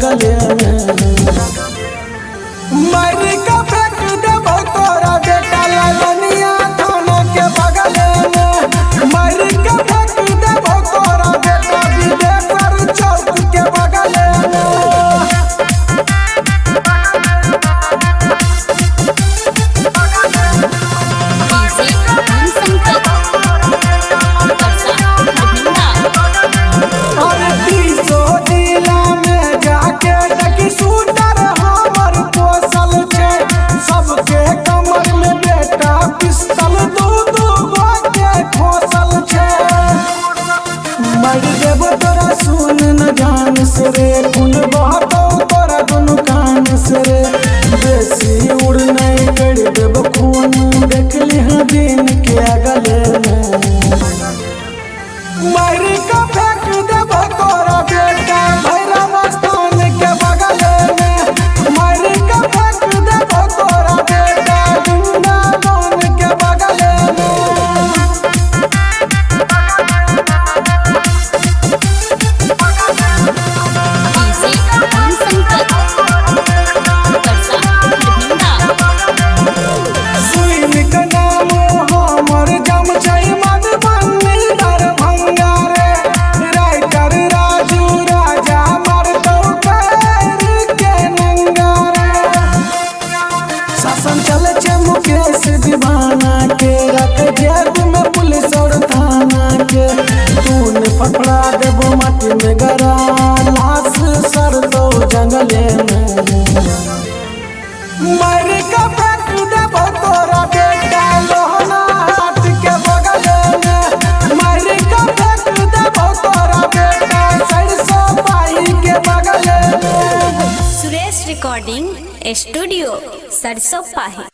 अगले में। मार के फेंक देबो तोरा बेटा ललनिया थाना के बगले में। मार के फेंक देबो तोरा बेटा विदेशर चौक के बगले में। डीजे ओम शंकर परसा दरभंगा। अरे तीसो जिला में जाके देखी शूटर हमर पोसल छै। सबके कमर में बेटा पिस्तल दू दू गो के खोसल छै। मर देबो तोरा सुन न जान से रे, खून बहतौ तोरा दुनू कान से रे। बेसी उड़ नहीं कर देबो खून, देख लिह दिन के अगले में। मार के फेंक देबो तोरा बेटा भैरव स्थान के बगले में। मार के फेंक देबो तोरा बेटा वृंदावन के बगले में। डीजे ओम शंकर परसा दरभंगा। सुनि के नाम हमर जम छै मधुबनी दरभंगा रे। राइटर राजू राजा मरतौ कर के नंगा रे। शासन चले छै मुकेश दीवाना के, रख जेब में पुलिस और थाना के। तूने फफड़ा देबो माटी में गरा, लाश सर दो जंगले में। मार के फेंक देबो तोरा बेटा लोहना हाट के बगले में। मार के फेंक देबो तोरा बेटा सरसों पाही के बगले में। सुरेश रिकॉर्डिंग स्टूडियो सरसों पाही।